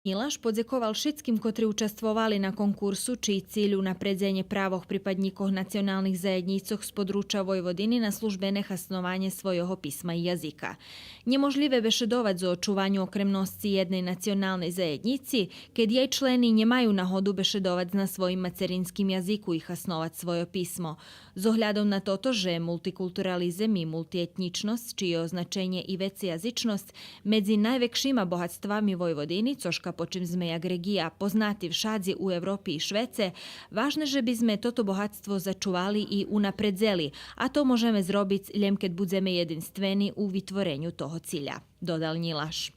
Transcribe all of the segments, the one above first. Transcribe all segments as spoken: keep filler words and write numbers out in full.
Нїлаш подзековал шицким котри участвовали на конкурсу, чий циль унапредзенє правох припаднїкох националних заєднїцох з подруча Войводини на службене хаснованє свойого писма и язика. Нє можлїве бешедовац о очуваню окремносци єдней националней заєднїци, кед єй члени нє маю нагоду бешедовац на своїм мацеринским язику и хасновац свойо писмо. З оглядом на тото же мултикултурализем и мултиетнїчносц, чиє означенє и вецеязичносц, медзи найвекшима богатствами Войводини, цошка по чим зме як реґия познати вшадзи у Европи и швеце, важне же би зме тото богатство зачували и унапредзели, а то можеме зробиц лєм кед будземе єдинствени у витвореню того циля, додал Нїлаш.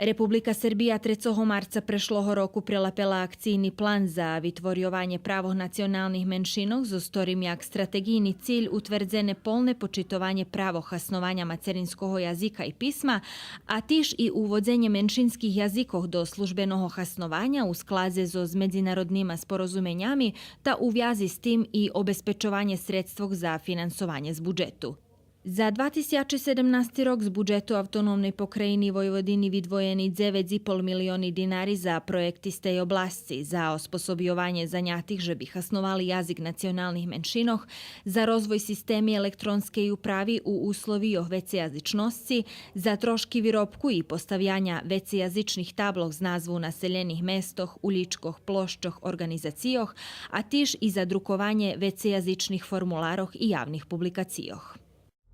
Република Сербия трецого марца прешлого року прелапела акцийни план за витворйованє правох националних меншинох, зоз хторим як стратеґийни циль утвердзене полне почитованє правох хаснованя мацеринского язика и писма, а тиж и уводзенє меншинских язикох до службеного хаснованя у складзе зоз медзинароднима спорозуменями та у вязи з тим и обезпечованє средствох за финансованє з буджету. За два тисячи седемнасти рок з буджету Автономней покраїни Войводини видвоєни дзевец и пол милиони динари за проєкти з тей обласци, за оспособйованє занятих же би хасновали язик националних меншинох, за розвой системи електронскей управи у условийох вецеязичносци, за трошки виробку и поставяня вецеязичних таблох з назву населєних местох, улїчкох, площох, орґанизацийох, а тиж и за друкованє вецеязичних формуларох и явних публикацийох.